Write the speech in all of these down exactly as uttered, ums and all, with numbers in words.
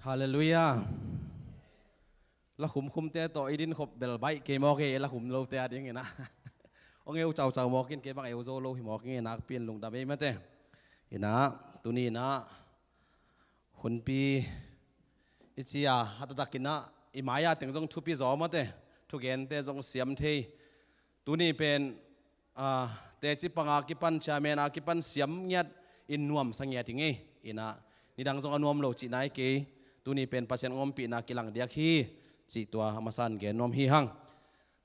Halleluiah. La khumkhumte tawh i dinkhop bel baih kei mawk e, la khum lote a dingin ah. Hong eu caucau mawk in, kei bang eu zo lo hi mawk ing e, nakpi in lungdam ei mate. Inah, tuni inah, hunpi i ci a, a taktak inah, i mai-a teng zong thupi zaw mate. Thugente zong siam thei. Tuni pen, ah, teci panga kipan, chairman a kipan siam ngiat in nuamsa ngiat hi ngei. Inah, nidang zong a nuam lo cihna hi kei. Tuni pen Pasian hong ompihna kilang diak hi, cih tua a masa in gen nuam hi hang.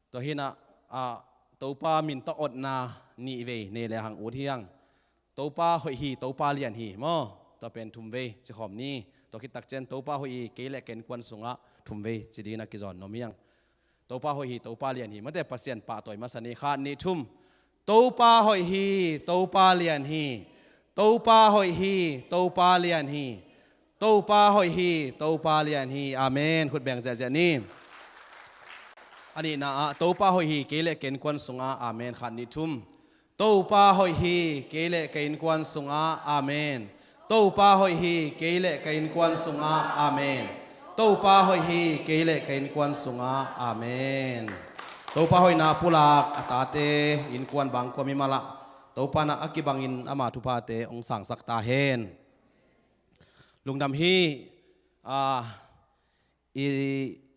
Tua hinah, ah, Topa min tawh otna nih vei nei le hang ut hi hang. Topa hoih hi, Topa lian hi, maw? Tua pen thum vei ci khawm ni. Tua khit takciang Topa hoih hi, kei le ka innkuan sungah thum vei ci dingin a kizawn nuam hi hang. Topa hoih hi, Topa lian hi. Mate, Pasian pahtawi masa ni, khat, nih, thum. Topa hoih hi, Topa lian hi. Topa hoih hi, Topa lian hi. Topa hoih hi, Topa lian hi. Amen. Khut beng ziahziah ni. A nihna ah, Topa hoih hi, kei le ka innkuan sungah. Amen. Khat, nih, thum. Topa hoih hi, kei le ka innkuan sungah. Amen. Topa hoih hi, kei le ka innkuan sungah. Amen. Topa hoih hi, kei le ka innkuan sungah. Amen. Topa hoihna pulak a tate, innkuan bangkua mimal ah Topa in a kibangin ama thuphate hong sangsak ta hen. Lungdam hi. Ah, i,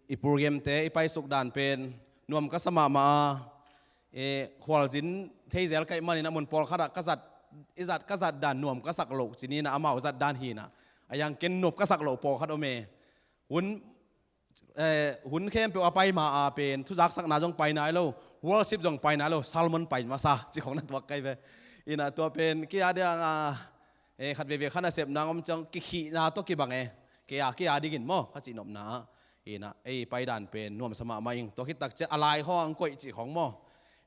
i programte i paisuk dan pen nuam ka sa mahmah a, e, khualzin thei zel ka hih manin a mun pawlkhat ah ka zat, i zat, ka zat dan nuam ka sak loh ci ni inah, amau zat dan hi inah. A yang ken nuam ka sak loh pawlkhat om e. Hun, eh, hun khempeuh a pai ma a pen thuzaksakna zong pai nai lo, worship zong pai nai lo, sermon pai masa ci khong na tuak kai ve. Inah tua pen kei a ding a, eh, khat veivei khat nasep nang om ciang kikhihna tawh kibang e. Kei a, kei a dingin maw, ka cihnopna ah. Inah, ei, paidan pen nuamsa mahmah ing. Tua khit takciang a lai khawng ang koih cih khawng maw.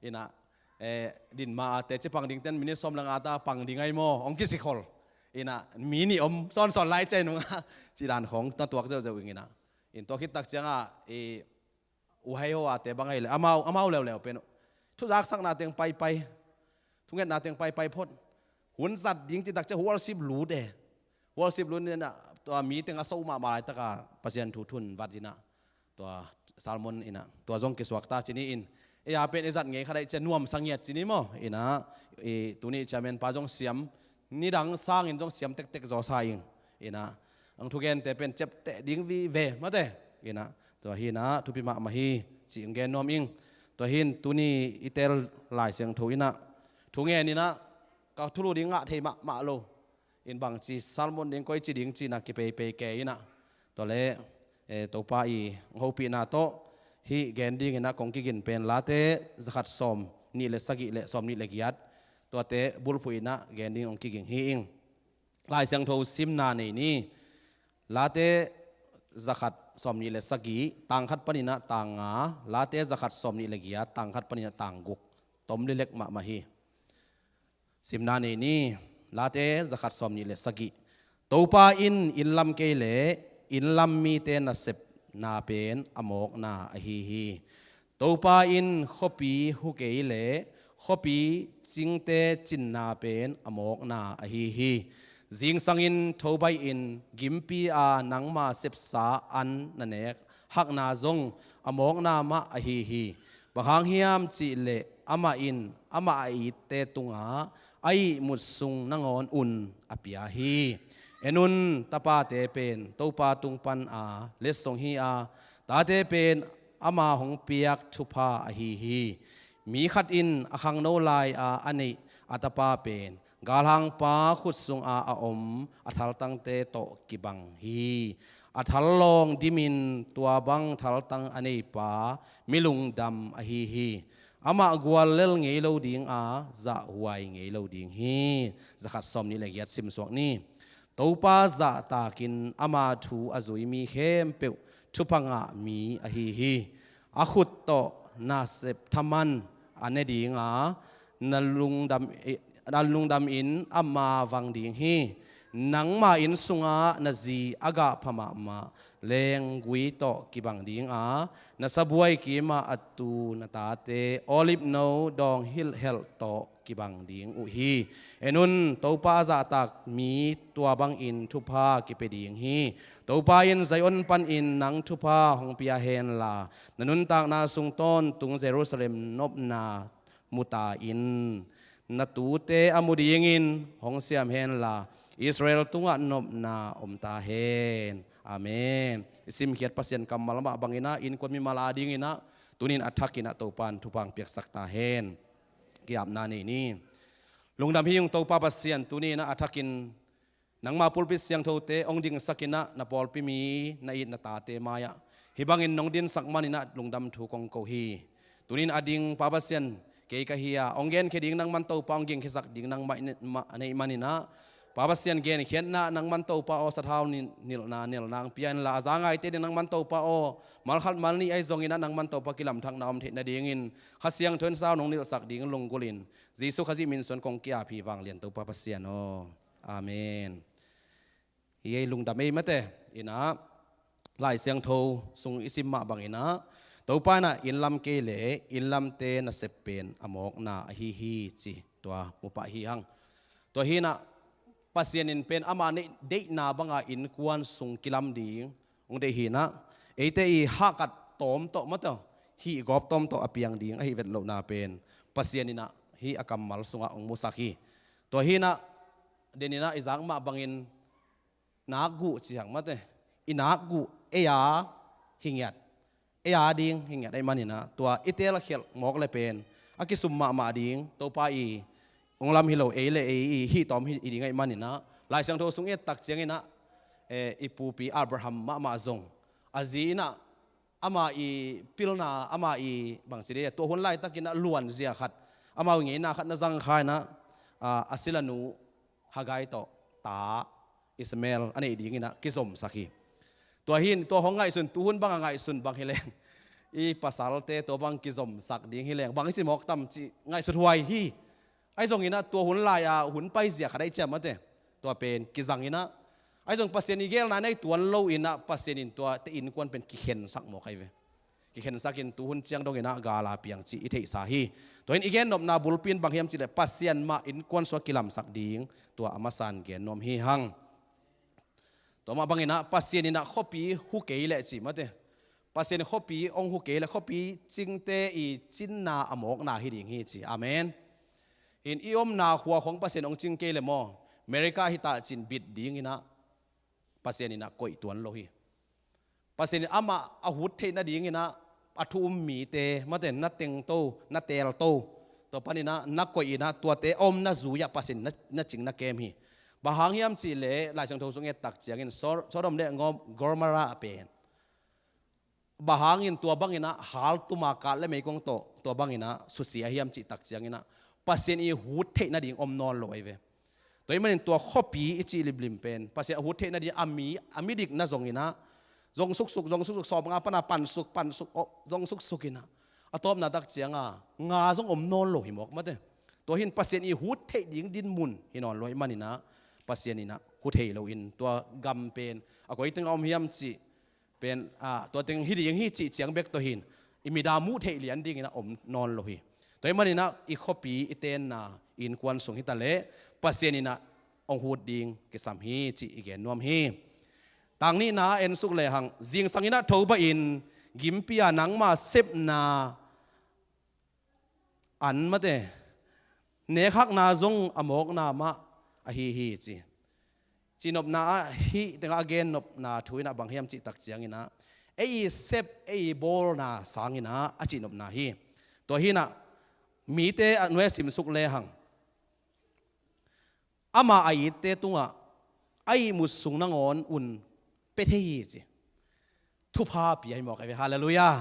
Inah, eh, din ma a teci pang ding ten minit sawm le nga ta pang ding ai maw, hong kisikhol. Inah, mi nih om sawnsawn lai ciai nungah cih dan khawng na tuak zeuhzeuh ing inah. In tua khit takciangah, eh, u hai ho a te bang ahi le, amau, amau leuleu pen thuzaksakna teng paipai, thungetna teng paipai phot. Hun zat ding cih takciang worship lut e. Worship lut ni inah, tua mi teng a so mahmah laitaka Pasian thu thun vat inah, tua sermon inah, tua zong kisuak ta ci ni in. Ei a pen i zat ngei khat ahih ciang nuamsa ngiat ci ni maw. Inah, i tuni chairman pa zong siam, nidang sangin zong siam tektek zaw sa ing. Inah, ang thugente pen ciapteh ding vive mate. Inah, tua hi inah, thupi mahmah hi cih hong gen nuam ing. Tua hi in tuni i teel Lai Siangtho inah, thungen inah, ka thulu ding ngah thei mahmah lo. In bangci sermon ding, koici ding cihna kipeipei kei inah. Tua le, eh, Topa i hopihna tawh hih gen ding inah kong kigin pen Late zakhat sawm nih le sagih le sawm nih le giat. Tuate bulphuh inah gen ding hong kiging hi ing. Lai Siangtho simna nei ni. Late zakhat sawm nih le sagih, tang khat panin ah tang nga, Late zakhat sawm nih le giat, tang khat panin ah tang guk. Tom lilek mahmah hi. Simna nei ni. Late zakhat sawm nih le sagih. Topa in inn lam kei le inn lam mite nasepna pen a mawkna ahi hi. Topa in khuapi hu kei le khuapi cingte cinna pen a mawkna ahi hi. Zingsangin thobaihin gimpi a nangma sepsa an na nek hakna zong a mawkna mah ahi hi. Bang hang hiam cih leh amah in amah a itte tungah a ihmut sung nangawn un a pia hi. En un, tapate pen Topa tung pana letsong hi a, tate pen ama hong piak thupha ahi hi. Mi khat in a khangno lai-a a neih a tapa pen galhangpa khut sunga a om a thaltangte tawh kibang hi. A thal lawng dimin tua bang thaltang a neipa mi lungdam ahi hi. Amah guallel ngei lo ding a, zahhuai ngei lo ding hi. Zakhat sawm nih le giat simsuak ni. Topa zahtakin ama thu a zui mi khempeuh thupha ngah mi ahi hi. A khut tawh nasep thaman a ne ding a, na lungdam, na lungdamin ama vang ding hi. Nangma inn sungah na zi a gahpha mahmah leenggui tawh kibang ding a, na sabuai kimah a tu na tate olive no dawng hilhhelh tawh kibang ding uh hi. En un, Topa a zahtak mi tua bangin thupha kipia ding hi. Topa in Zion panin nang thupha hong pia henla, na nuntakna sung tawntung Jerusalem nopna mu ta in. Na tute a mu dingin hong siam henla, Israel tungah nopna om ta hen. Amen. I simkhiat Pasian kammal mah bangin ah innkuan mimal a dingin ah tuni-in a thakin ah Topa in thupha hong piaksak ta hen. Ki-apna nei ni. Lungdam hi ung Topa Pasian, tuni-in ah a thakin nangma pulpit siangthote hong dingsak in ah na pawlpi mi, na it na tate mai-ah hih bangin nong dinsak manin ah lungdam thu kong ko hi. Tuni-in a ding Pa Pasian kei ka hi a, hong genkhia ding nangman Topa, hong gingkhiasak ding nangmah i ne-, ma-, a neih manin ah, Pa Pasian, genkhiatna nangman Topa aw, sathau ni-, nilhna, nilhna hong pia inla, a za ngaite ding nangman Topa aw, malkhat malnih ahi zongin ah nangman Topa kilamthakna om theih nadingin Kha Siangtho in sau nong nilhsak ding lunggulhin Jesu Khazih min suan kong ki-ap hi, vanglian Topa Pasian aw. Amen. Hi ei, lungdam ei mate. In ah Lai Siangtho sung i sim mah bangin ah, Topa in ah inn lam kei le inn lamte nasep pen a mawkna ahi hi ci, tua mu pah hi hang. Tua hi-in ah Pasian in pen ama neih deihna banga innkuan sung kilam ding hong deih hi-in ah, eite i hahkat tawm tawh mate, hih gawp tawm tawh a piang ding ahi vet lohna pen Pasian in ah hih a kammal sungah hong musak hi. Tua hi-in ah, den in ah i zak mah bangin nakguh ci hang mate, i nakguh ei a hi ngiat, ei a ding hi ngiat ahih manin ah, tua i telkhialh mawk le pen a kisum mahmah ding, Topa i hong lam hi lo, ei le ei i hih tawm hi ding ahih manin ah, Lai Siangtho sung i et tak ciangin ah, eh, i pupi Abraham mahmah zong a zi in ah ama i pilna, ama i bangci dei, tua hun laitakin ah luanzia khat, amau ngeina khat na zang kha in ah, a, a silanu Hagar tawh ta Ishmael a neih dingin ah kizomsak hi. Tua hi-in tua hong ngaihsun, tuhun banga ngaihsun bang hi leng, i pasalte tua bang kizomsak ding hi leng bang i ci mawk tam cih ngaihsut huai hi. Ahi zongin ah tua hun lai-a hun paizia khat ahi ciam mate, tua pen kizang in ah, ahi zong Pasian i geelna nei tuan lo in ah Pasian in tuate innkuan pen kikhensak mawk ahi ve. Kikhensak in tuhun ciang dongin ah gal a piang cih i theihsa hi. Tua in i gennopna bulpi in bang hiam cih leh Pasian mah innkuan sungah kilamsak ding, tua a masa-in gen nuam hi hang. Tua mah bangin ah Pasian in ah khuapi hu kei leh ci mate, Pasian khuapi hong hu kei leh khuapi cingte i cinna a mawkna hi ding hi ci. Amen. In i omna khua khawng Pasian hong cing kei leh maw, America hi ta cin bit dingin ah Pasian in ah koih tuan lo hi. Pasian in amah a hut theih nadingin ah a thu um mite, mate, na tengto, na telto, tua panin ah na koih in ah tuate a omna zui-ah Pasian in na, na cing na kem hi. Bang hang hiam cih leh Lai Siangtho sung i et tak ciangin Sor-, Sodom le Gom-, Gomorrah pen bang hangin tua bangin ah haltum a kat le meikuang tawh tua bangin ah susia hiam cih tak ciangin ah Pasian i hut theih nading om nawn lo ahi ve. Tua ahih manin tua khuapi i cih limlim pen Pasian a hut theih nading a mi, a midik na zongin ah zong suksuk, zong suksuk, sawmnga pan a pansuk, pansuk, aw, zong suksuk in ah a tawpna tak ciang a nga zong om nawn lo hi mawk mate. Tua hi-in Pasian i hut theih ding dinmun hi nawn lo ahih manin ah Pasian in ah hu thei loin tua gam pen a koi tengah om hiam cih pen, a, tua teng hi ding hi cih ciang bek tawh hi-in i mit a muh theih lian dingin ah om nawn lo hi. Tua ahih manin ah i khuapi i tenna innkuan sung hi ta leh Pasian in ah hong hut ding kisam hi cih i gen nuam hi. Tang nihna en suk lehang, zingsang in ah tho bahin gimpi a nangma sepna an mate, nekhakna zong a mawkna mah ahi hi ci. Cihnopna ah hih tengah a gennopna thu in ah bang hiam cih tak ciangin ah, ei i sep, ei i bawlna sangin ah a cihnopna hi. Tua hi-in ah mite a nuai a simsuk lehang, ama a itte tungah a ihmut sung nangawn un pia thei hi ci. Thupha pia hi mawk ahi ve. Halleluiah.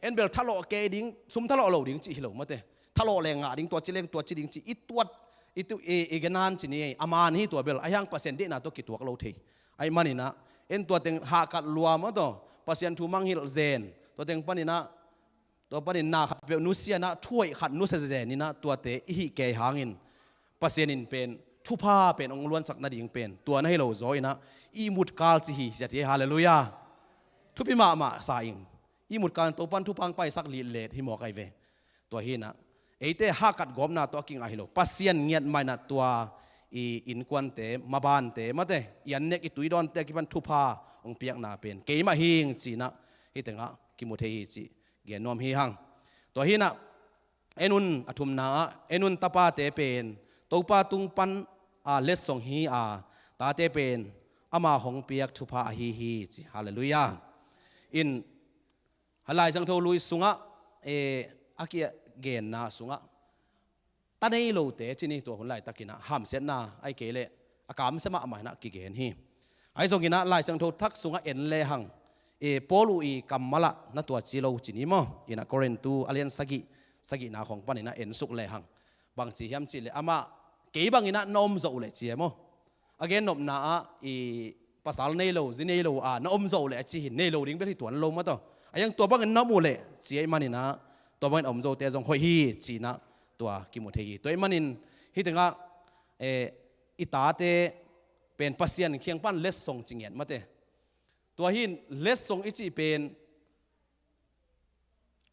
En bel thalawh kei ding, sum thalawh lo ding cih hi lo mate. Thalawh leng ngah ding, tua ci leng tua ci ding cih i tuat, i tu, i, i genan ci ni ei. A man hi tua bel, ahi hang Pasian deihna tawh kituak lo thei. Ahih manin ah en tua teng hahkat lua maw taw, Pasian thu mangngilh zen, tua teng panin ah tua panin na khatpeuh nusia in ah, thu hoih khat nusia zen in ah, tuate i hih kei hangin Pasian in pen thupha pen hong luansak nading pen tua na hi lo zaw inah ihmut kal ci hi, sia ti hi. Halleluiah. Thupi mahmah sa ing. Ihmut kal in Topan thupha hong paisak litlet hi mawk ahi ve. Tua hinah eite hahkat gawpna tawh a kingah hi lo, Pasian ngiat mah inah tua i innkuante, mabante, mate, i annek i tuidawnte a kipan thupha hong piakna pen keimah hing cinah hih tengah kimu thei hi cih gen nuam hi hang. Tua hinah en un, a thumna ah en un, tapate pen Topa tung pan a letsong hi a, tate pen ama hong piak thupha ahi hi ci. Halleluiah. In, ha Lai Siangtho lui sungah, eh, a kigenna sungah ta nei lote ci ni, tua hun laitakinah hamsiatna ahi kei leh a kamsia mahmah inah kigen hi. Ahi zonginah Lai Siangtho thak sungah en lehang, eh, Paul uh i kammalah na tua ci lo ci ni maw? Inah Korintu a lian sagih, sagihna khong paninah en suk lehang bang ci hiam cih leh, amah kei banginah na om zawh uh leh ci e maw? A gennopna ah i pasal nei lo, zi nei lo a na om zawh uh leh a ci hi, nei lo ding bel hi tuan lo mah tawh. A hiang tua bangin na om uh leh ci ahih maninah tua bangin a om zote zong hoih hi cinah tua kimu thei hi. Tua ahih manin hih tengah, eh, i tate pen Pasian kiang pan letsong ci ngiat mate. Tua hin letsong i cih pen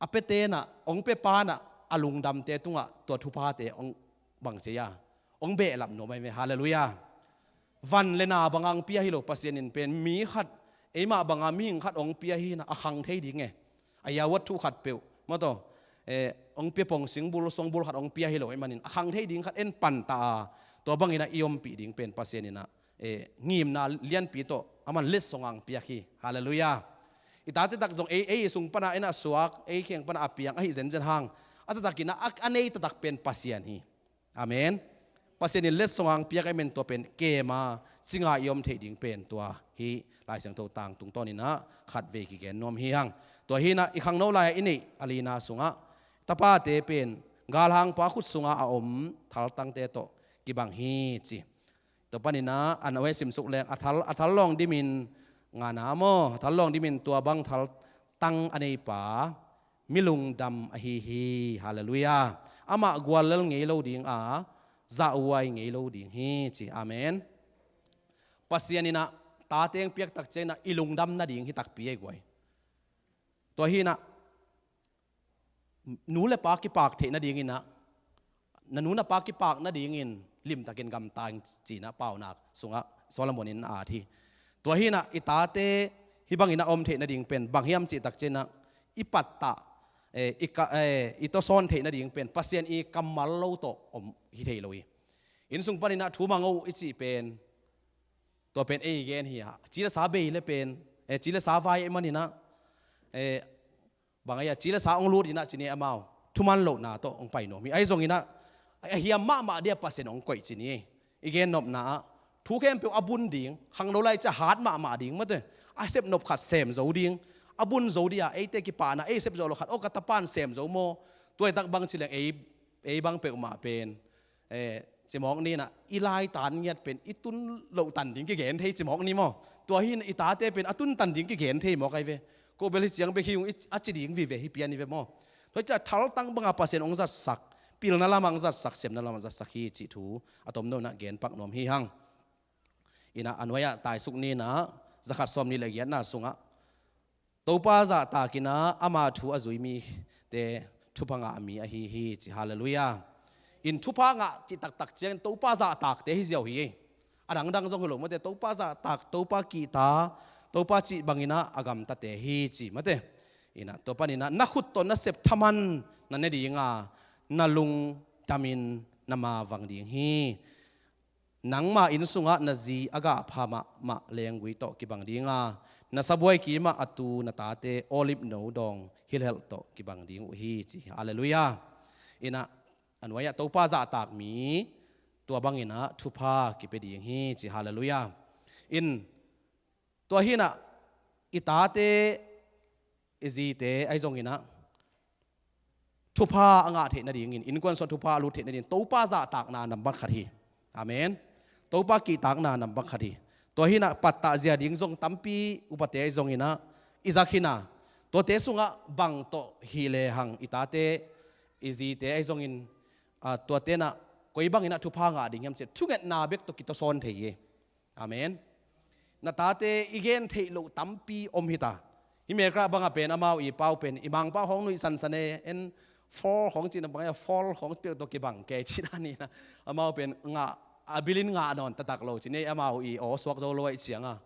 a pia tenah, hong pia panah a lungdamte tungah tua thuphate hong bang ci a, hong behlap nuam ahi ve. Halleluiah. Van le na banga hong pia hi lo, Pasian in pen mi khat, eimah banga mihing khat hong pia hinah a khang thei ding e. A yawat thu khat peuh mah tawh, eh, hong pia pong singbul, songbul khat hong pia hi lo ahih manin a khang thei ding khat en panta a, tua banginah i ompih ding pen Pasian inah, eh, ngimna lianpi tawh aman letsong hong piak hi. Halleluiah. I tate tak zong ei, ei sung pana inah suak, ei kheng pana a piang ahi zenzen hang, a taktakinah a, a nei taktak pen Pasian hi. Amen. Pasian in letsong hong piak ahih manin tua pen kema cinga i om theih ding pen tua hih Lai Siangtho tang tungtawninah khatvei kigen nuam hi hang. Tua hinah i khangno lai-ah i neih a lina sungah tapate pen galhangpa khut sungah a om thaltangte tawh kibang hi ci. Tua paninah a nuai simsuk leng a thal, a thal lawng dimin ngana maw, a thal lawng dimin tua bang thaltang a neipa mi lungdam ahi hi. Halleluiah. Amah guallel ngei lo ding a, zahhuai ngei lo ding hi ci. Amen. Pasian inah tate hong piak tak cianginah i lungdam nading hi takpi ei guai. Tua hinah nu le pa kipak theih nadinginah, na nu na pa kipak nadingin limtakin gamta in cinah paunak sungah Solomon in a at hi. Tua hinah i tate hih bangin a om theih nading pen bang hiam cih tak cianginah i pattah, eh, i ka, eh, i tawsawn theih nading pen Pasian i kammal lo tawh om hi thei lo hi. Inn sung paninah thu mang o i cih pen tua pen ei gen hi a, ci le sa bei le pen, eh, ci le sa vai ahih maninah, eh, bang ahi a, ci le sa hong lut inah ci ni amau thuman lohna tawh hong pai nuam hi. Ahi zonginah a hiam mahmah dia Pasian hong koih ci ni. I gennopna ah thu khempeuh a bun ding, khangno lai ciah hat mahmah ding mate, a sepnop khat sem zo ding, a bun zo dia eite kipahna ei sep zo lo khat, aw ka tapan sem zo maw? Tua i tak bang ci leng ei, ei bang peuhmah pen, eh, cimawk ninah i laitan ngiat pen i tun loh tan ding kigen thei cimawk ni maw? Tua hin i tate pen a tun tan ding kigen thei mawk ahi ve. Ko bel hi ciang bek hi ung i, a ci ding vive hi pian hi ve maw? Tua hi ciah thaltang banga Pasian hong zatsak, pilna lamah hong zatsak, sepna lamah zatsak hi cih thu a tomno inah genpak nuam hi hang. Inah a nuai-ah taisuk ninah zakhat sawm nih le giatna sungah Topa zahtak inah ama thu a zui mite thupha ngah mi ahi hi ci. Halleluiah. In thupha ngah cih taktak ciangin Topa zahtakte hi ziau hi. A dangdang zong hi lo mate, Topa zahtak, Topa kihta, Topa cih banginah a gamtate hi ci mate. Inah tua paninah na khut tawh na sep thaman na ne dinga, na lungdamin na mavang ding hi. Nangma inn sungah na zi a gahpha mahmah lenggui tawh kibang dinga, na sabuai kimah a tu na tate olive no dawng hilhelh tawh kibang ding uh hi ci. Halleluiah. Inah a nuai-ah Topa zahtak mi tua banginah thupha kipia ding hi ci. Halleluiah. In tua hinah i tate i zite ahi zonginah thupha a ngah theih nadingin, innkuan sungah thupha a lut theih nadingin Topa zahtakna nambat khat hi. Amen. Topa kihtakna nambat khat hi. Tua hinah pattah zia ding zong tampi upate ahi zonginah i zak hina. Tuate sungah bang tawh hih lehang i tate i zite ahi zongin, ah, tuate inah koi bangin ah thupha ngah ding hiam cih thungetna bek tawh kitawsawn thei hi. Amen. Na tate i gen theih loh tampi om hita. Hih America bangah pen amau i pau pen i mangpau hong nuih sansan e, en four hong cihna bang e, four hong piak tawh kibang kei cihna nina. Amau pen ngah, a bilin ngah nawn taktak lo cih ni, amau i aw suak zo lo ahih cianga.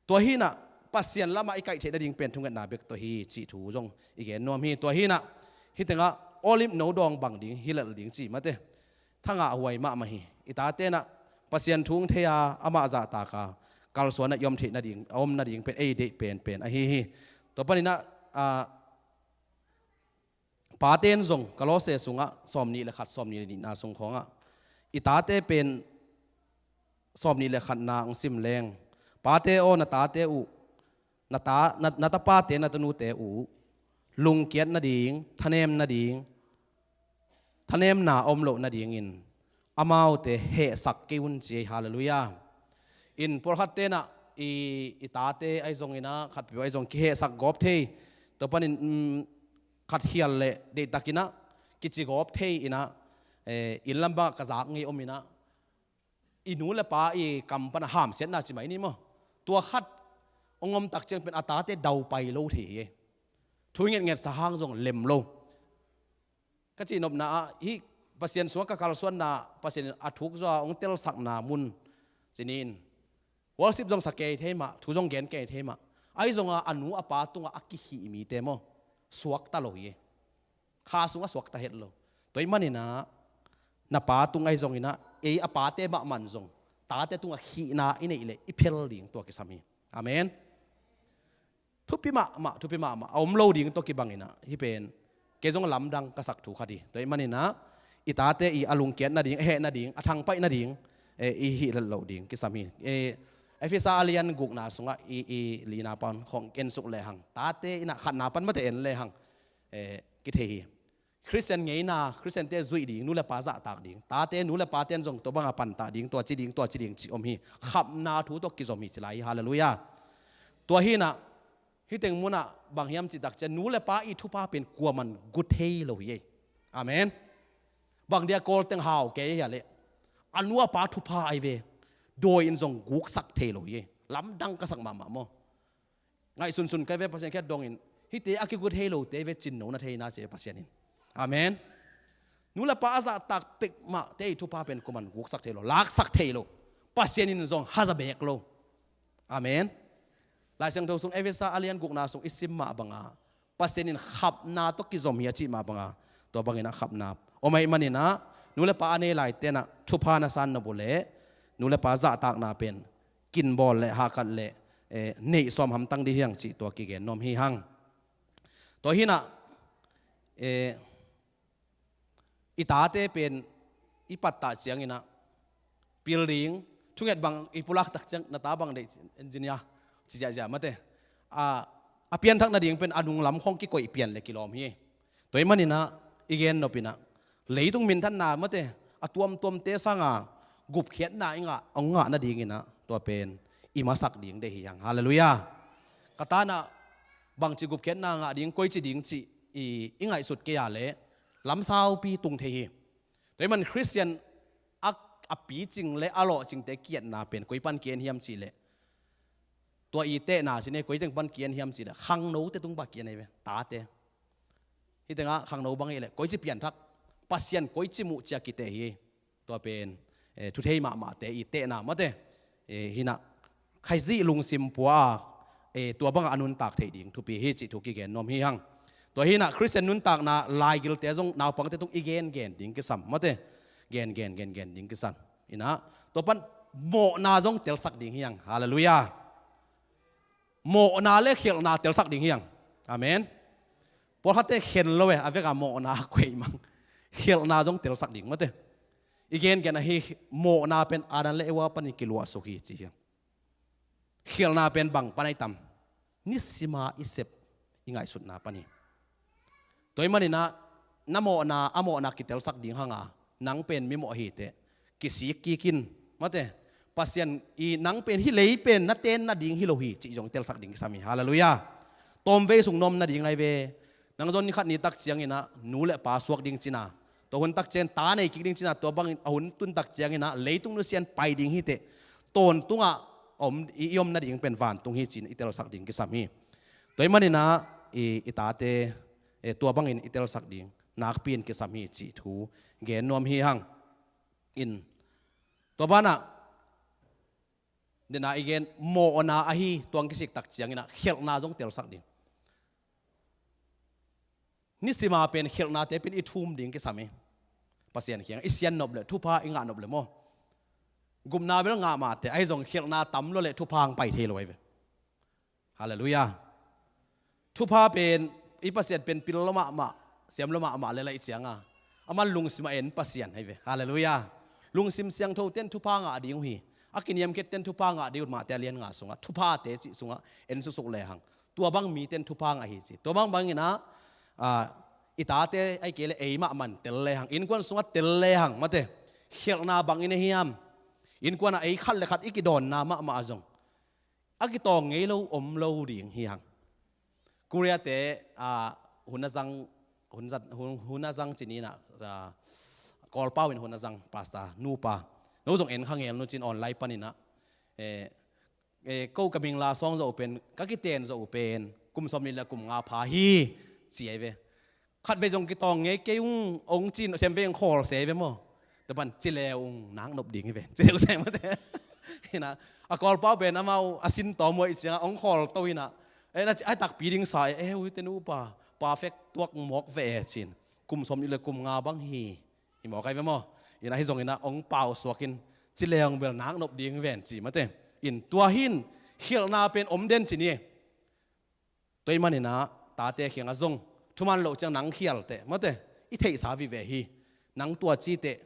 Tua hinah Pasian lamah i kaih theih nading pen thungetna bek tawh hi cih thu zong i gen nuam hi. Tua hinah hih tengah olive no dawng bang ding hi lel ding cih mate, thangah huai mahmah hi. I tate nah Pasian thu hong thei a, amah zahtaka kalsuanah i om theih nading, a om nading pen ei deih penpen ahi hi. Tua paninah, ah, pate in zong Kolose sungah sawmnih le khat, sawmnih le nihna sung khawngah i tate pen sawmnih le khatna hong sim leng, pate aw, na tate uh, na ta, na, na tapate, na tanute uh lungkiat nading, thanem nading, thanemna om loh nadingin amaute hehsak kei un ci ei. Halleluiah. In pawlkhat tenah i, i tate ahi zonginah khatpeuh ahi zong kihehsak gawp thei. Tua panin, um, khat hial le deihtakinah kici gawp thei inah, eh, inn lam bangah ka zak ngei om inah i nu le pa i kam pana hamsiatna ci mai ni maw, tua khat hong om tak ciang pen a tate daupai lo thei hi. Thu ngetnget sa hang zong lem lo. Ka cihnopna ah hih Pasian sungah ka kalsuanna, Pasian in a thuk zaw a hong telsakna mun ci ni in, worship zong sa kei thei mah, thu zong gen kei thei mah, ahi zonga a nu a pa tungah a kihih mite maw, suakta lo hi. Kha sungah suakta het lo. Tua ih maninah na pa tung ahi zonginah ei a pate mahmah in zong tate tungah hihna i neih leh i phel ding tua kisam hi. Amen. Thupi mahmah, thupi mahmah. A om lo ding tawh kibanginah hih pen kei zong lamdang ka sak thu khat hi. Tua ih maninah i tate i a lungkiat nading, a heh nading, a thangpaih nading, eh, i hih let loh ding kisam hi. Eh, Efesa a lian gukna sungah i, i lina pan khong en suk lehang, tate inah khatna pan mate en lehang, eh, kithei hi. Khristian ngeina, Khristiante zuih ding, nu le pa zahtak ding, tate nu le pate in zong tua banga pantah ding, tua ci ding, tua ci ding ci om hi. Khapna thu tawh kizom hi ci lai hi. Halleluiah. Tua hinah hih teng munah bang hiam cih tak ciang nu le pa i thupha pen kuaman gu thei lo hi ei. Amen. Bang dia Kawl teng hau kei hia leh a nu a pa thupha ahi ve, dawi in zong guksak thei lo hi ei. Lamdang ka sak mahmah maw. Ngaihsunsun ka ve, Pasian khiat dongin hihte a kigu thei lote ve cinno na theina ci Pasian in. Amen. Nu le pa a zahtak pek mahte i thupha pen kuaman guksak thei lo, laksak thei lo. Pasian in zong haza bek lo. Amen. Lai Siangtho sung Efesa a lian gukna sung i sim mah banga Pasian in khapna tawh kizom hi a cih mah banga tua bangin a khapna om ahih maninah nu le pa a nei lai tenah thupha na san nop uh leh nu le pa zahtakna pen kinbawl le hahkat le, eh, neih sawm hamtang dih hiang cih tua kigen nuam hi hang. Tua hinah, eh, i tate pen i pattah cianginah pil ding, thunget bang i pulak tak ciang na ta bang deih engineer ci ziahziah mate. A, a pianthak nading pen a nunglam khong kikoih pian le kilawm hi. Tua ih maninah i gen nopinah leitung minthanna mate a tuamtuamte sanga gupkhiatna i ngah, a ngah nadinginah tua pen i masak ding deih hi hang. Halleluiah. Ka tanah bangci gupkhiatna ngah ding, koici ding cih i, i ngaihsut kei a leh lamsaupi tung thei hi. Tua ih man Khristian a, a picing le a lawhcingte kiatna pen koi pan ki-en hiam cih leh tua i tehna cih ne koi teng pan ki-en hiam cih leh khangnote tung pan ki-en ahi ve, tate. Hih tengah khangno bang hi leh koici pianthak, Pasian koici muh cia kiteh hi. Tua pen, eh, thuthei mahmahte i tehna mate, eh, hinah Khrih lungsim pua a, eh, tua bangah a nuntak theih ding thupi hi cih thu kigen nuam hi hang. Tua hinah Khristian nuntakna laigilte zong naupangte tung i gengen ding kisam mate. Gengen gengen ding kisam. Inah tua pan mawhna zong telsak ding hi hang. Halleluiah. Mawhna le khialhna telsak ding hi hang. Amen. Pawlkhatte khen lo e, a veka mawhna a koih mang. Khialhna zong telsak ding mate. I gengen ahi, mawhna pen Adam le Eva panin kiluahsuk hi ci hi hang. Khialhna pen bang pan ahi tam? Nisima i sep i ngaihsutna pan hi. Tua ih maninah na mawhna, a mawhna kitelsak ding hanga nang pen mimawh hiteh kisik kikin mate, Pasian i nang pen hih lei pen na ten nading hi lo hi cih zong telsak ding kisam hi. Halleluiah. Tawmvei sung na om nading ahi ve. Nang zong ni khat ni tak cianginah nu le pa suak ding cina Tua hun tak ciang ta nei kik ding ci-in ah, tua bangin a hun tun tak ciangin ah leitung nusia-in pai ding hi teh, tawntungah om, i, i om nading pen vantung hi ci-in i telsak ding kisam hi. Tua ahih manin ah i, i tate, eh, tua bangin i telsak ding nakpi-in kisam hi cih thu gen nuam hi hang. In, tua banah dena i gen mawhna ahi, tua hong kisik tak ciangin ah khelhna zong telsak ding. Nisima pen khelhnate pen i thum ding kisam hi. Pasian kiang i sian nop leh, thupha i ngah nop leh maw, gupna bel ngah mah teh, ahi zong khelhna tam lua leh thupha hong pai thei lo ahi ve. Halleluiah. Thupha pen, i Pasian pen pil lua mahmah, siam lua mahmah lel ahih ciangin ah, aman lungsim a en Pasian ahi ve. Halleluiah. Lungsim siangthote'n thupha ngah ding uh hi. A kiniamkhiatte'n thupha ngah ding uh, Mate a lian nga sungah, thuphate cih sungah en suksuk lehang, tua bang mite'n thupha ngah hi ci. Tua bang bangin ah, ah, i tate ahih kei leh ei mahmah'n tel lehang, innkuan sungah tel lehang, mate, khelhna bang i nei hiam? Innkuan ah ei khat leh khat i kidawnna mahmah ah zong a kitawng ngei lo om lo ding hi hang. Korea-te, ah, hun a zang, hun zat, hun, hun a zang ci-in ah, ah, Kawlpau in hun a zang, pastor nupa, no zong en kha ngel un ci-in online panin ah, eh, eh, ko ka ming la sawng zawh uh pen, ka kiten zawh uh pen kum sawmnih leh kum nga pha hi, ci ahi ve. Khatvei zong kitawng ngei kei ung, hong ci-in, khatvei hong khawl se ve maw. Tua pan ci le ung, nak nop ding hi ve, ci le ung se mate. Hi-in ah, a Kawlpau pen amau a sin tawm uh ahih ciangin ah hong khawl to hi-in ah, eh, na, a takpi ding sa e, eh, ui, te nupa perfect tuak mawk ve e, ci-in. Kum sawmnih leh kum nga bang hi, hi mawk ahi ve maw. In, ahi zongin ah hong pau suak in, ci le ung bel nak nop ding hi ven, ci mate. In, tua hi-in khelhna pen om den ci ni. Tua ahih manin ah tate kiangah zong, thuman loh ciang nang khial teh, mate, i theihsa vive hi. Nang tua ci teh,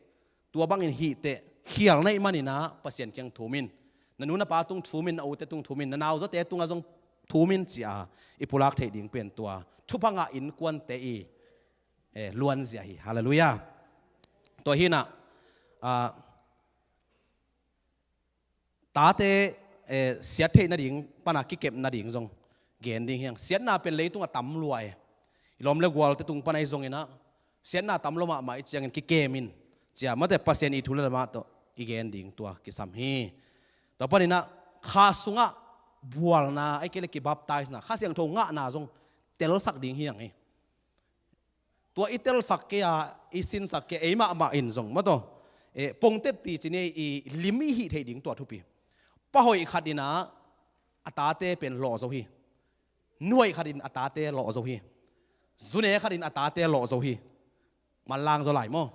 tua bangin hih teh, khial na hih manin ah Pasian kiang thum in. Na nu na pa tung thum in, na ute tung thum in, na nauzawte tungah zong thum in ci-a i pulak theih ding pen tua thupha ngah innkuante i, eh, luanzia hi. Halleluiah. Tua hi-in ah, ah, tate, eh, siat theih nading pan a kikep nading zong gen ding hi hang. Siatna pen leitungah tam lua e. I lawm leh gualte tung pan ahi zongin ah, siatna tam lua mahmah ahih ciangin kikem in, ci-a, mate, Pasian i thu leh la mah tawh i gen ding tua kisam hi. Tua panin ah kha sungah bualna, ahih kei leh kibaptizena, Kha Siangtho ngahna zong telsak ding hi hang hi. Tua i telsak kei a, i sinsak kei a, ei mahmah in zong, mate, eh, pongtet ti ci ni, i lim i hih theih ding tua thupi. Pa hoih khat in ah a tate pen lawh zo hi. Nu hoih khat in a tate lawh zo hi. Zu ne khat in a tate lawh zo hi. Manlang zaw lai maw.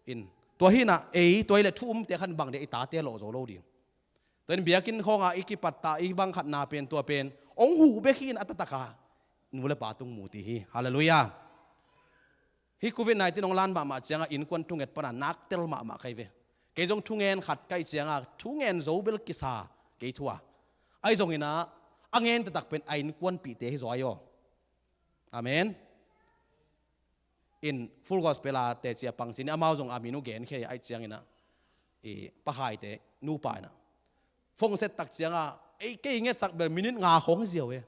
In, tua hi-in ah ei, tua hi leh thu umte khat in bang dia i tate lawh zo lo ding. Tua in biakinn khawngah i kipat ta, i bang khatna pen, tua pen hong huh bek hi-in a taktak a nu leh pa tung mu ti hi. Halleluiah. Hih covid nineteen hong lan mahmah ciangah innkuan thunget pan a nak tel mahmah ka hi ve. Kei zong thungen khat ka hih ciangah thungen zo bel kisa kei thu a. Ahi zongin ah, a ngen taktak pen a innkuanpihte hi zaw hi aw. Amen. In, Full Gospel a teci a pang ci ni, amau zong a min uh gen khia ahih ciangin ah, i Pa Haite nupa in ah, phone set tak ciangah, ei, kei ngetsak bel minute nga khawng hi ziau e.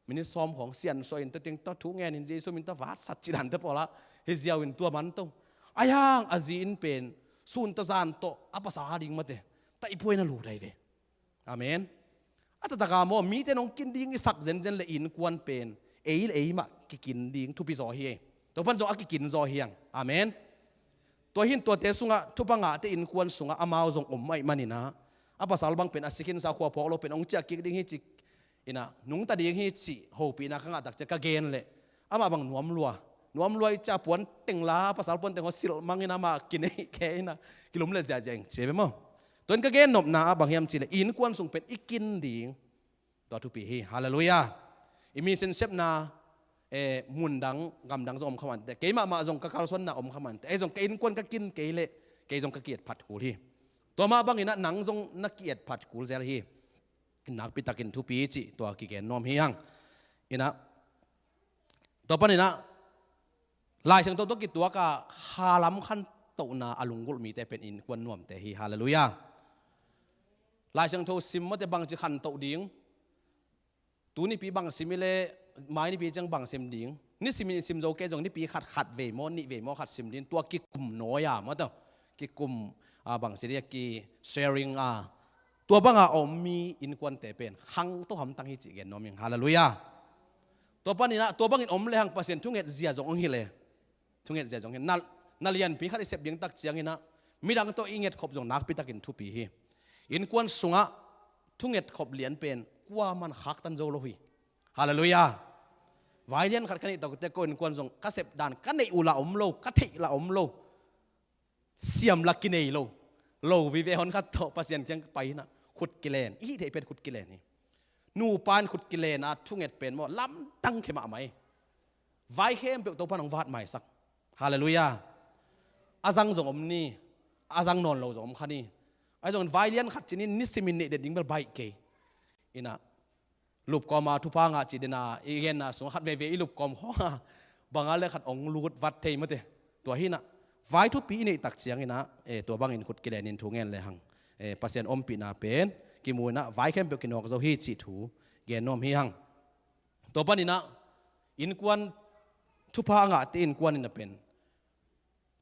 Minute sawm khawng, siansuah in, tua teng tawh thu ngen in, Jesu min tawh vatsat ci dan te pawl ah hi ziau in, tua man to. Ahi hang a zi in pen sun tawh zan tawh a pasal ding, mate, taipuai na lut ahi ve. Amen. A taktak a maw, mite in hong kin ding i sak zenzen leh innkuan pen ei leh ei mah kikin ding thupi zaw hi. Tua pan zong a kikin zaw hi hang. Amen. Tua hi-in tuate sungah thupha ngahte innkuan sungah amau zong om ahih manin ah, a pasal bang pen a si khinsa, khua phawk lo pen hong ciah kik ding hi ci-in ah, nungta ding hi cih hopihna ka ngah tak ciang ka gen leh, amah bang nuam lua, nuam lua, i ciah puan teng la, a pasal puan teng haw silh mang in amah kinei kei in ah, kilum leh ziahziah ing ci ve maw. Tua in ka gen nopna ah bang hiam cih leh, innkuan sung pen i kin ding, tua thupi hi. Halleluiah. I mission sepna, eh, mun dang, gam dang zong om kha mah inteh. Kei mahmah zong ka kalsuanna om kha mah inteh. Ahi zong ka innkuan ka kin kei leh, kei zong ka ki-et phat kul hi. Tua mah bangin ah nang zong na ki-et phat kul zel hi. Nakpi takin thupi cih tua kigen nuam hi hang. In ah, tua panin ah, Lai Siangtho tawh kituak a khalam khantohna a lunggulh mite pen innkuan nuamte hi. Halleluiah. Lai Siangtho sim, mate, bangci khantoh ding, tu nipi bang sim i leh, mai nipi ciang bang sim ding, Nisimin i sim zo kei zong nipi khat khat vei maw, nih vei maw, khat sim ding, tua kikum nawi a maw, tua kikum a bang ci ding, ki sharing a, tua banga a om mi innkuante pen khangto hamtang hi cih gen nuam ing. Halleluiah. Tua paninah tua bangin om lehang Pasian thunget zia zong hong hilh e. Thunget zia zong hilh. Na, na lianpi khat i sep ding tak cianginah midang tawh i ngetkhop zong nakpitakin thupi hi. Innkuan sungah thungetkhop lian pen kuaman khaktan zo lo hi. Halleluiah. Vai lian khat ka neih tokte ko innkuan zong ka sep dan ka neih uh la om lo, ka theih la om lo, siam la kinei lo, lo vive hon khat tawh Pasian kiang pai inah khut kilen, i hih theih pen khut kilen hi. Nupa in khut kilen a thunget pen maw, lamdang khia mahmah hi. Vai khempeuh Topan hong vat maisak. Halleluiah. A zang zong om ni, a zang nawn lo zong om kha ni. Ahi zongin vai lian khat cinin nisimin neih den ding bel baih kei. Inah lupkawma thupha ngah cih dena i genna sungah khat veve i lupkawm khawng a banga le khat ong lut vat thei mate. Tua hinah vai thupi i neih tak cianginah, e, tua bangin khut kilenin thu ngen lehang, e, Pasian ompihna pen kimu inah vai khempeuh kinawk zo hi cih thu gen nuam hi hang. Tua paninah innkuan thupha a ngahte innkuan inah pen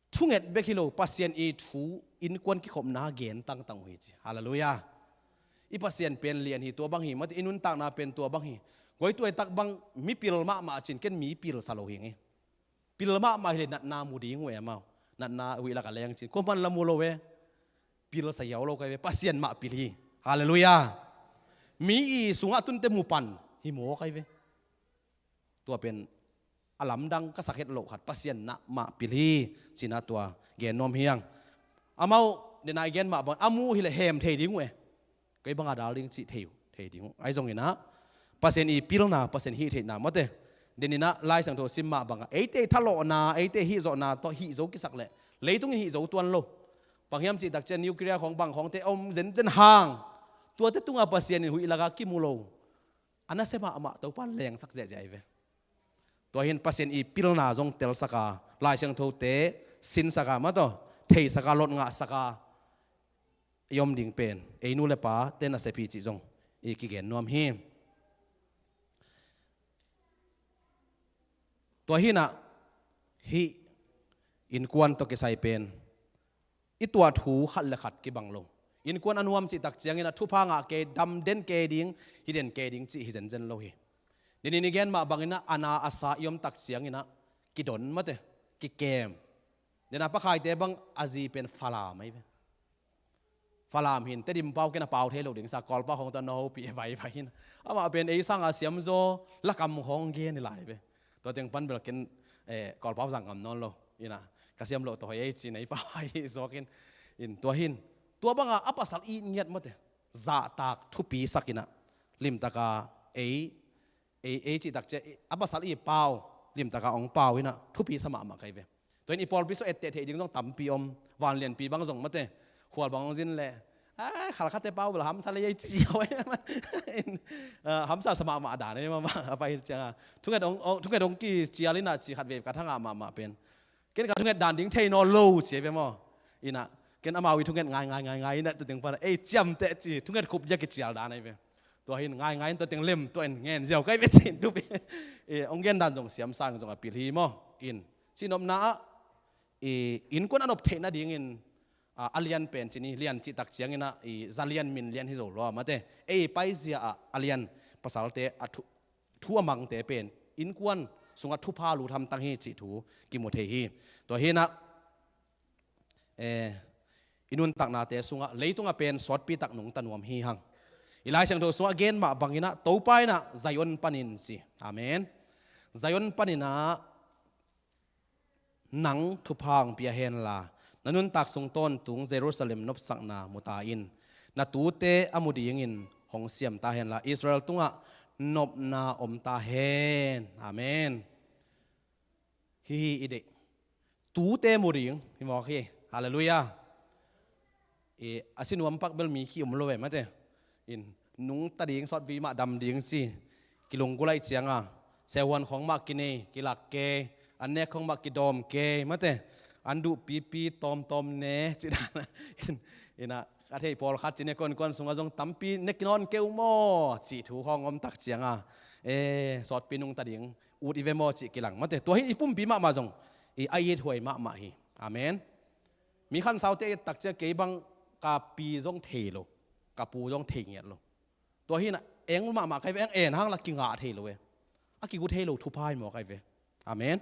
thunget bek hi lo, Pasian i thu innkuan kikhopna gen tangtang uh hi ci. Halleluiah. I Pasian pen lian hi, tua bang hi mate, i nuntakna pen tua bang hi. Guai tuaitak bang mipil mahmah cin ken mipil sa lo hi ngei. Pil mahmah hi le natna mu ding uh e amau. Natna huih lak a leng cin kuaman la mu lo e. Pil sa hiau lo kai ve, Pasian mah pil hi. Halleluiah. Mi i sungah tunte mu pan hi maw kai ve. Tua pen a lamdang ka sak het loh khat Pasian na mah pil hi cinah tua gen nuam hi hang. Amau dena i gen mah bang a mu hi le hem thei ding uh e. Kei banga dal ding cih thei uh, thei ding uh. Ahi zonginah Pasian i pilna, Pasian hih theihna mate. Deninah Lai Siangtho sim mah banga eite i thalawhna, eite hih zawhna tawh hih zo kisak leh leitung i hih zo tuan lo. Bang hiam cih tak cian nuclear khawng bang khawngte om zenzen hang tuate tunga Pasian in huih laka kimu lo. A nasia mahmah Topa lengsak ziahziah hi ve. Tua hin Pasian i pilna zong telsaka, Lai Siangthote sinsaka, mataw, theisaka, lot ngahsaka i om ding pen ei nu le pate nasep hi cih zong i kigen nuam hi. Tua hinah hih innkuan tawh kisai pen i tuah thu khat le khat kibang lo. Innkuan a nuam cih tak ciangin a thupha ngah kei, damden kei ding, hi den kei ding cih hi zenzen lo hi. Ninin i gen mah banginah a na a sa i om tak cianginah kidon mate, kikem. Dena Pakhaite bang a zi pen Falam ahi ve. Falam hin Tedim pau ken a pau thei lo ding sa, Kawlpau khawng tawh na hopih e vaivai hin. Amah pen ei sanga siamzaw lakam khawng gen i lai ve. Tua teng pan bel ken, eh, Kawlpau zang ngam nawn lo. Inah ka siam loh tawh hoi ei ci nei pau ahi zawkin. In tua hin tua banga a pasal i ngiat mate, zahtak thupi sakinah limtaka ei, ei, ei cih tak ciah a pasal i pau limtaka ong pau inah thupi sa mahmah kai ve. Tua in i pawlpi sung etteh theih ding zong tampi om. Vanlianpi bang zong mate, khual bang ong zin leh, ai, khalkhate pau bel hamsa lei ei ci cio e. Hamsa sa mahmah dan e mama a pai cianga thunget ong, ong, thunget ong kicial inah ci khat ve ka thangah mahmah pen. Ken ka thunget dan ding thei naw lo ci e ve maw. Inah ken amau i thunget ngai ngai ngai ngai inah tu ding pana ei ciamteh ci thunget khup dia kicial dan ahi ve. Tua hin ngai ngai in tua teng lem tua in ngen ziau kai ve cin dup. Eh, ong gen dan zong siam sang zong a pil hi maw. In cinopna ah, eh, innkuan a nop theih nadingin, ah, a lian pen cin hi, lian cih tak cianginah, eh, za lian min lian hi zo lua mate. Ei paizia ah a lian pasalte a thu, thu a mangte pen innkuan sungah thupha lut hamtang hi cih thu kimu thei hi. Tua hinah, eh, i nuntaknate sungah leitungah pen sawtpitak nungta nuam hi hang. I Lai Siangtho sungah gen mah banginah Topa inah Zion panin ci. Amen. Zion paninah nang thupha hong pia henla, na nuntak sung tawntung Jerusalem nopsakna mu ta in. Na tute a mu dingin hong siam ta henla, Israel tungah nopna om ta hen. Amen. Hihi i deih. Tute mu ding hi mawk hi. Halleluiah. I a sinuam pak bel mi khi om lo ve mate. In nungta ding sawtpi mah dam ding ci. Kilunggulh aih cianga seuhuan khawng mah kinei, kilak kei, an nek khawng mah kidawm kei mate. An duh pipi tawmtawm ne ci dan. In, inah A thei pawlkhat cih ne kuankuan sungah zong tampi ne kinawn keu maw cih thu khawng om tak cianga, e, sawtpi nungta ding ut i ve maw cih kilang mate. Tua hi i pumpi mahmah zong i a ithuai mahmah hi. Amen. Mi khansaute a it tak ciang kei bang ka pi zong thei lo, ka pu zong thei ngiat lo. Tua hinah eng mahmah kai ve, eng en hang la kingah thei lo e. A kigu thei lo thupha hi maw kai ve. Amen.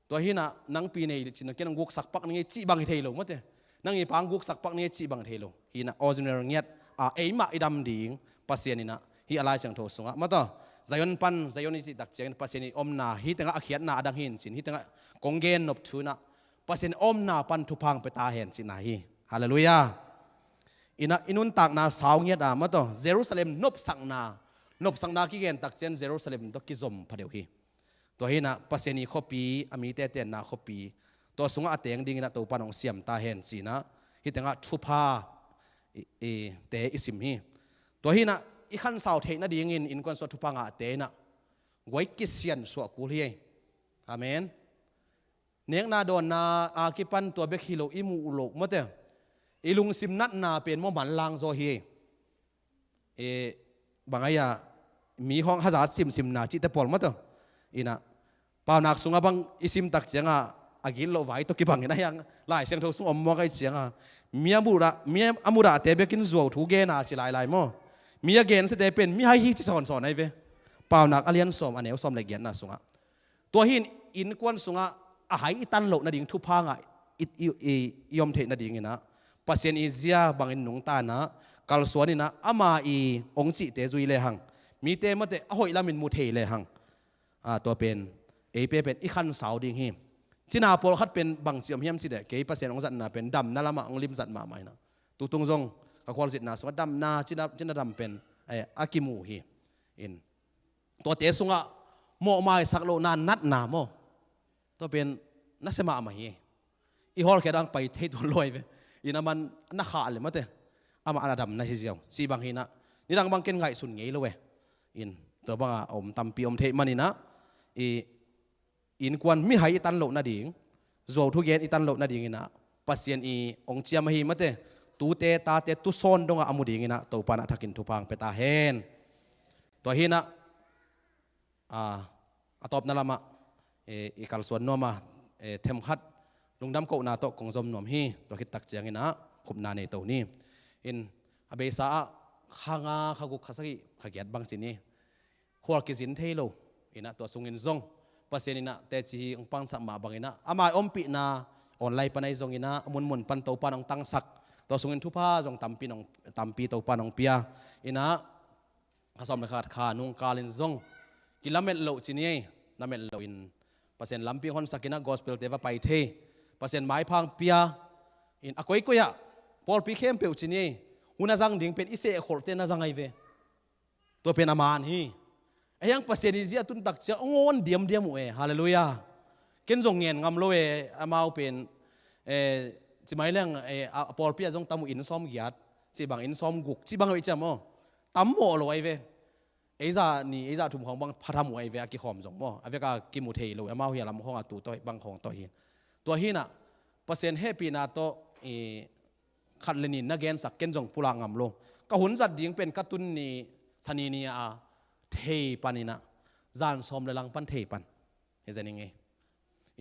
Tua hinah nang pi nei cin ken guksak pak ning ei cih bang hi thei lo mate. Nang i pang guksak pak ning ei cih bang hi thei lo. Hinah original ngiat a eimah i dam ding Pasian inah hi a Lai Siangtho sungah mataw. Zion pan, Zion i cih tak ciangin Pasian i omna hi tengah a khiatna a dang hin cin, hi tengah kong gen nop thu inah Pasian omna pan thuphang pia ta hen cihna hi. Halleluiah. Inah i nuntakna sau ngiat a mataw Jerusalem nopsakna, nopsakna kigen tak cian Jerusalem tawh kizom phadeuh hi. Tua hinah Pasian i khuapi, a mite tenna khuapi, tua sungah a teng dinginah Topa nong siam ta hen cinah hi tengah thupha i, i, te i sim hi. Tua hinah i khansau theih nadingin innkuan sungah thupha ngahte inah guai kisian suah kul hi. Amen. Nekna dawnna a kipan tua bek hi lo i muh loh mate. I lungsim natna pen maw manlang zaw hi. E, bang ai-a mi hong hazat simsimna cihte pawl mataw. Inah paunak sungah bang i sim tak cianga a gitloh vai tawh kibangin a hiang Lai Siangtho sung om muak ai cianga mi a murah, mi a murahte bekin zuau thu gena ci lailai maw. Mi a gensiate pen mi hai hi ci sawnsawn ai ve. Paunak a lian sawm a neu sawm le giatna sungah. Tua hin innkuan sungah a hai i tan loh nading thupha ngah i, i, i, i om theih nadinginah Pasian i zia bangin nungtanah kalsuaninah ama i ong cihte zui lehang mite mate a hoih lamin mu thei lehang. A, tua pen ei pe pen i khansau ding hi. Cina pawlkhat pen bang ci om hiam cih deh kei Pasian ong zatna pen damna lamah ong limzat mahmah inah tutung zong ka khualzitna sungah damna cina, cina dam pen, eh, a kimu hi. In Tuate sungah mawhmaisak lohna natna maw? Tua pen nasia mahmah hi. I hawlkhia dang pai thei tuan luai ve. Ina man na khah le mate. Amah a na dam na hi ziau. Ci bang hinah nidang bang ken ngaihsun ngei lo e. In tua banga om tampi om theih maninah i innkuan mihai i tan loh nading, zuau thugen i tan loh nadinginah Pasian i ong ciam ahi mate. Tute tate tusawn dongah a mu dinginah Topa nah thakin thupha ong pia ta hen. Tua hinah a, a tawpna lamah, e, i kalsuan nuama, e, themkhat lungdam kohna tawh kong zom nuam hi. Tua khit tak cianginah khupna nei to ni. In a beisa ah kha nga, kha guk, kha sagih, kha giat bang ci ni. Khual kizin thei lo. Inah tua sungin zong Pasian inah teci hi ong pangsak mah banginah a mai ompihna online pan ahi zonginah a munmun pan Topa nah ong tangsak. Tua sungin thupha zong tampi nong, tampi Topa nah ong pia. Inah kha sawm le khat kha nungkalin zong kilamet loh ci ni ei, lamet lohin Pasian lampi honsakinah gospel-te va pai thei, Pasian maipha ong pia. In a koikoi ah pawlpi khempeuh ci ni ei, hun a zang ding pen i sehkholhte na zang ahi ve. Tua pen a man hi. A hiang Pasian i zia tun tak ciang a ngawn diamdiam uh e. Halleluiah. Ken zong ngen ngam lo e, amau pen, e, ci mai leng, e, a, a pawlpi ah zong tam uh inn sawm giat, ci bang inn sawm guk, ci bang uh i ciam aw. Tam mawh lo ahi ve. Ei zah ni, ei zah thum khawng bang pha tham uh ahi ve a kikhawm zong maw. A vek a kimu thei lo, amau hi a lam khawng a tu tawh bang khawng tawh hi. Tua hinah Pasian hehpihna tawh i khat le nin na gensak ken zong pulak ngam lo. Ka hun zat ding pen ka tun ni, sani ni a thei paninah zan sawm le lang pan thei pan. Hi zaning ei.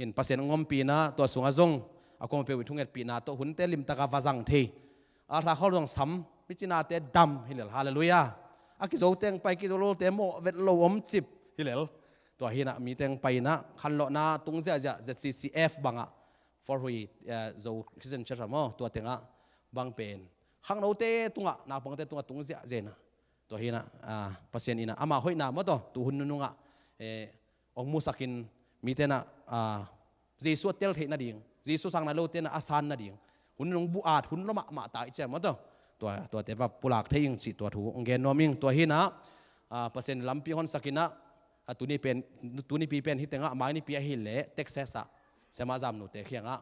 In Pasian ong ompihna tua sungah zong a kuamah peuh i thungetpihna tawh hunte limtaka va zang thei. A tha khol zong sam, micinate dam hi lel. Halleluiah. A kizo teng pai, kizo lote mawh vet lo om cip hi lel. Tua hinah mi teng pai inah khanlawhna tung ziahziah Z C C F bangah Forhui, eh, Zo Christian Church ah maw, tua tengah bang pen khangnote tungah, naupangte tungah tung ziahziah inah. Tua hinah, ah, Pasian inah ama hoihna maw taw, tu hun nunungah, eh, ong musakin mite nah, ah, Jesu a tel theih nading, Jesu sang nai lote nah a san nading, hun nunung bu-at hun lua mahmah ta i ciam maw taw. Tua, tuate va pulak thei ing cih tua thu ong gen nuam ing. Tua hinah, ah, Pasian lampi honsakinah, a tuni pen, tunipi pen hi tengah, mai nipi ahileh Texas ah siamah zamnute khiangah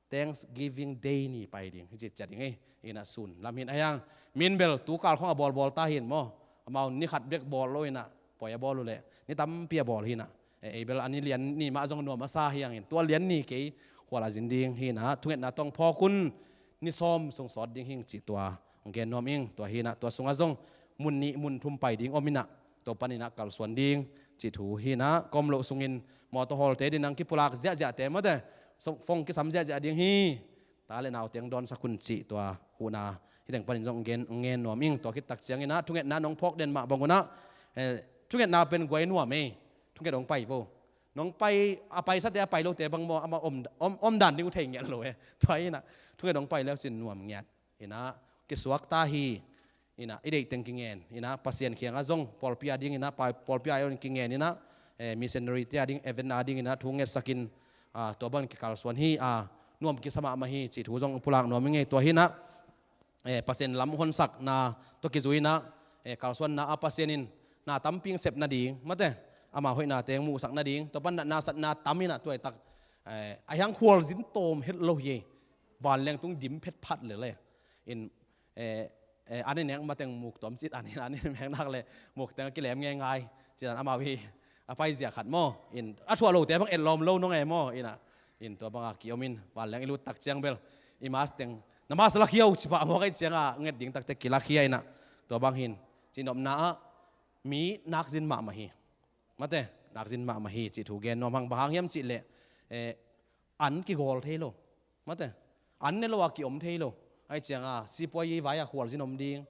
Thanksgiving Day ni pai ding hi cih ciat ding ei. Inah sun lam hin a hiang min bel tu kal khawng a bawlbawl ta hin maw. Amau ni khat bek bawl lo inah poi a bawl uh leh ni tampi a bawl hinah. E, ei bel a ni lian ni mah zong nuam a sa hiangin tua lian ni kei khual a zin ding hinah thungetna tawh ong phawk un. ni sawm sung sawt ding hing cih tua hong gen nuam ing. Tua hinah tua sungah zong mun nih mun thum pai ding om inah tua paninah kalsuan ding cih thu hinah, kawm loh sungin mawtaw hawlte dinah kipulak ziahziahte mate, phone kisam ziahziah ding hi. Ta le naute hong dawnsak un cih tua huhna hiteng panin zong hong gen nuam ing. Tua khit tak cianginah thungetna nong phawk den mah bang unah, eh, thungetna pen guai nuam ei. Thunget hong pai vo. Nong pai, a paisate a pai lote bang maw, amah om, om, om dan ding uh thei ngiat lo e. Tua inah thunget hong pai leusin nuam ngiat. Inah kisuak ta hi. Inah i deih teng kingen inah Pasian kiangah zong pawlpi a dinginah pa-, pawlpi a on kingen inah, eh, missionary te a ding, event a dinginah thu ngetsakin, ah, tua bang kikalsuan hi, ah, nuam kisa mahmah hi cih thu zong pulak nuam ing ei. Tua hinah, eh, Pasian lam honsakna tua kizui inah, eh, kalsuanna a Pasian in na tampi hong sep nading mate, ama hoihnate hong muhsak nading tua pan na, nasatna tam inah tua i tak, eh, a hiang khualzin tawm het lo hi ei. Vanleng tung dim phetphat lel e. In, eh, eh, an i nek mateng muk tawm cit an in, an i nek nak le muk teng a kilem ngeingai. Cidan amau hi a paizia khat maw. In a thuah lote bang etlawm lo nong e maw. Inah, in tua banga kiom in vanleng i lut tak ciang bel i mas teng na mas lakhia uh cipah maw, kai cianga nget ding takte kilakhia inah. Tua bang hin cinopna ah mi nakzin mahmah hi. Mate, nakzin mahmah hi cih thu gen nuam hang. Bang hang hiam cih leh, eh, an kigawl thei lo. Mate, an ne lo a kiom thei lo. Ai cianga sipuai vai a khualzin om ding,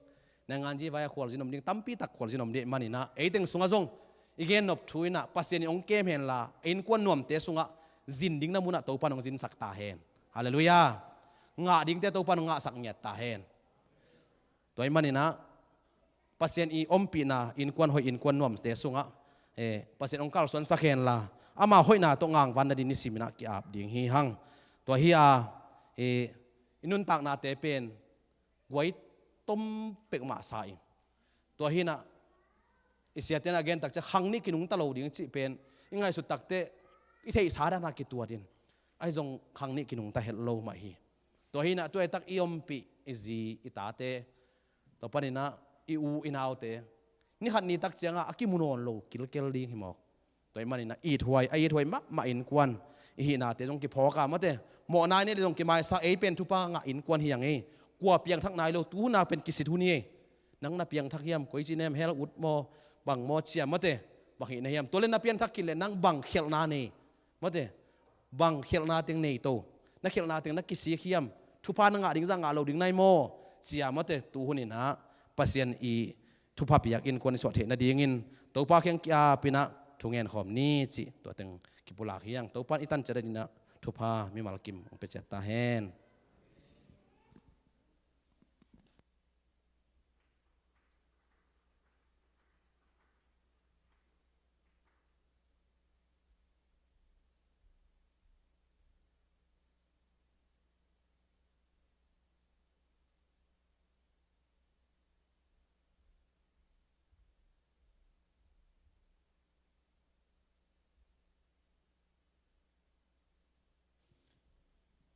naingan ji vai a khualzin om ding, tampi tak khualzin om ding maninah eiteng sungah zong i gen nop thu inah Pasian in hong kem henla, innkuan nuamte sungah zin ding na munah Topan hong zinsak ta hen. Halleluiah. Ngah dingte Topan hong ngahsak ngiat ta hen. Tua i maninah Pasian i ompihna innkuan hoih innkuan nuamte sungah, eh, Pasian hong kalsuansak henla, ama hoihna tawh ngangvan nading nisiminah ki-ap ding hi hang. Tua hi a, eh, i nuntaknate pen guai tom pek mah sa ing. Tua hinah i siate'n a gen tak ciang khang nih kinungta lo ding cih pen i ngaihsut takteh i theihsa dana kituat in, ahi zong khang nih kinungta het lo mah hi. Tua hinah tua i tak i ompih i zi i tate, tua paninah i u i naute ni khat ni tak ciangah a kimu nawn lo kilkel ding hi mawk. Tua i maninah ithuai, a ithuai mahmah innkuan i hihnate zong kiphawk a mate, mawhna i neih le zong kimaisak, ei pen thupha ngah innkuan hi hang ei. Kua piangthak nai lo, tuhuna pen kisit hun hi ei. Nang na piangthak hiam, koici nem, hell ut maw, bang maw, cia mate, bang hihna hiam. Tua le na piangthak khit le nang bang khialhna nei mate, bang khialhna teng nei to, na khialhna teng na kisik hiam, thupha na ngah ding zah ngah lo ding nai maw, cia mate, tuhun inah Pasian i thupha piak innkuan i suah theih nadingin Topa kiang ki-ap inah thungen khawm ni cih tua teng kipulak hi hang. Topan i tan ciat a dinah thupha mimal kim hong pia ciat ta hen.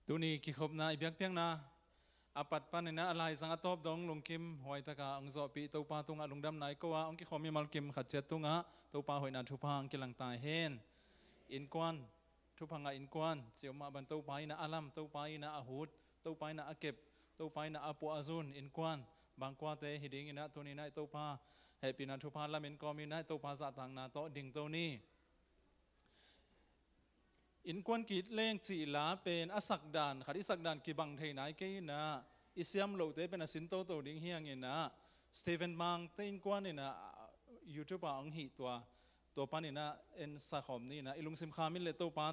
Tuni kikhopna i biakpiakna a pat paninah a laizang a tawp dong lungkim huaitaka hong zawhpih Topa tungah lungdamna i ko a, hong kikhawm mimal kim khat ciat tungah Topa hoihna thupha hong kilang ta hen. Innkuan, thupha ngah innkuan cih om mah bang, Topa inah a lam, Topa inah a hut, Topa inah a kep, Topa inah a puah a zun innkuan bangkuate hi dinginah tuninah i Topa hehpihna thupha lamin kawminah i Topa zahtakna tawh dingto ni. Innkuan ki-it leng cih la pen a sakdan khat, i sakdan kibang thei nai kei inah, i siam lohte pen a sin toto ding hi hanginah, Stephen Mang te innkuan inah YouTube ah hong hih tua, tua paninah en sa khawm ni inah, i lungsim kham in le Topa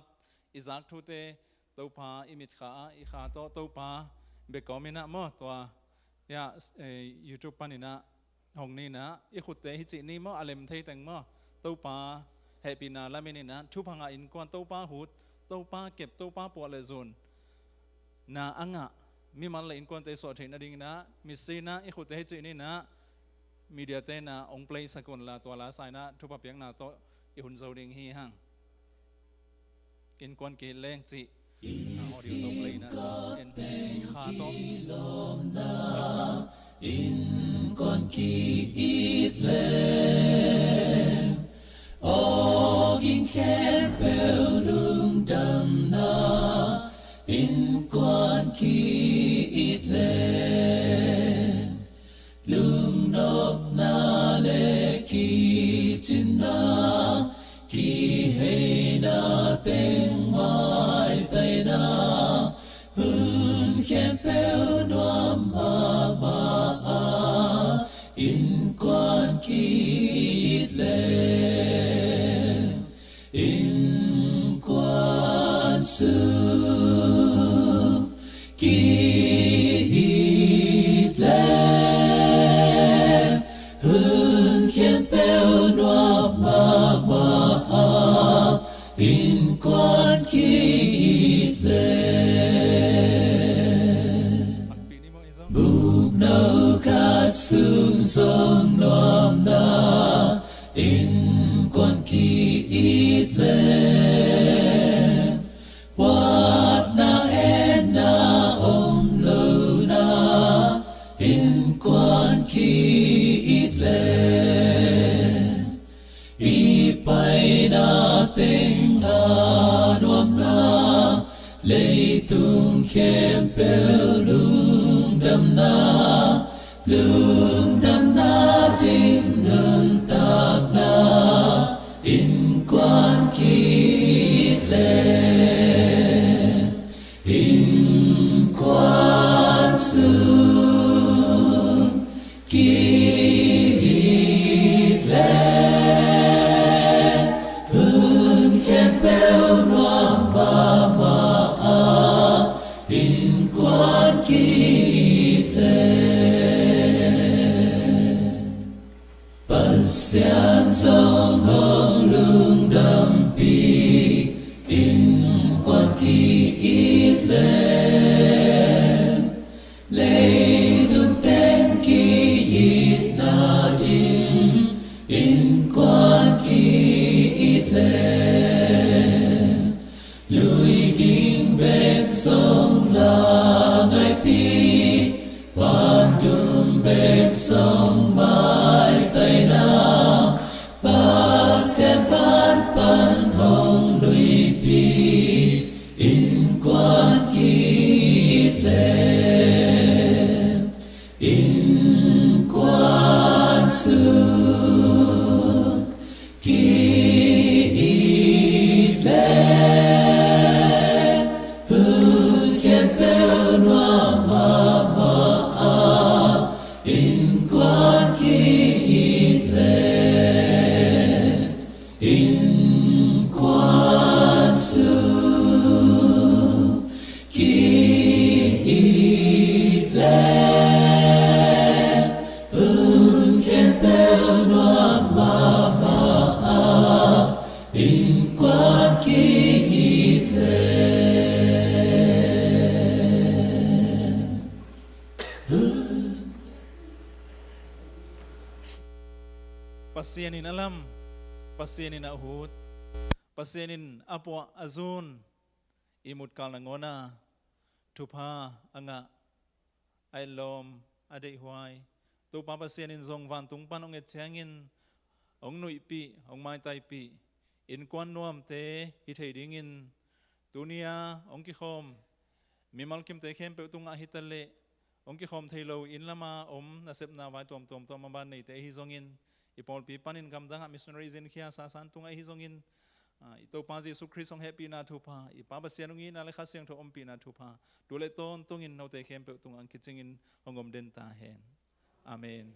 i zak thute, Topa i mitkha ah i kha tawh Topa bia kawm inah maw, tua, ya, eh, YouTube paninah hong ni inah, i khutte hi cih ni maw, a lem thei teng maw, Topa hehpihna lamin inah thupha ngah innkuan, Topa hut, Topa kep, Topa puah le zun na a ngah mimal le innkuante suah theih nadinginah, misinah i khutte hi cih ni inah, media tenah hong play sak unla, tua la sa inah thupha piakna tawh i hun zo ding hi hang. Innkuan ki-it leng cih. Audio tawh play na. Kha tawh. Innkuan ki-it leng, aw ging khempeuh lungdamna. Innkuan ki-it Kuan ki-it le, watna etna om lo na, innkuan ki-it le, i paina teng a nuamna, leitung khempeuh lungdamna, lungdamna ding nuntakna, innkuan ki-it le, innkuan sung ki-it le, hun khempeuh nuam mahmah a, innkuan ki-it le, Pasian zong hong lungdampih, innkuan ki-it le, leitung teng ki-itna ding, innkuan ki-it le, luiging bek zong la ngaihpih, vandum bek zong maitaina, Pasian van pan hong nuipih, innkuan ki-it le, innkuan sung ki-it le, hun khempeuh nuam mahmah a, innkuan ki-it le, innkuan sung ki-it le, hun khempeuh nuam mahmah a, innkuan ki-it le. Pasian in a lam, Pasian in a ut, Pasian in a puah a zun, ihmut kal nangawn a thupha a ngah, a etlawm, a deihhuai Topa Pasian in zong vantung pan hong et ciangin hong nuihpih, hong maitaipih innkuan nuamte hi thei dingin tuni-a hong kikhawm mimal kimte khempeuh tungah hi ta leh, hong kikhawm thei lo inn lama om nasepna vai tuamtuam tawh maban neite ahi zongin, i pawlpi panin gamdangah missionary zinkhia sasan tungah ahi zongin, ah, i Topa Jesu Khrist hong hehpihna thupha, i Pa Pasian hong itna le Kha Siangtho ompihna thupha tu le tawntungin note khempeuh tungah hong kicingin hong om den ta hen. Amen.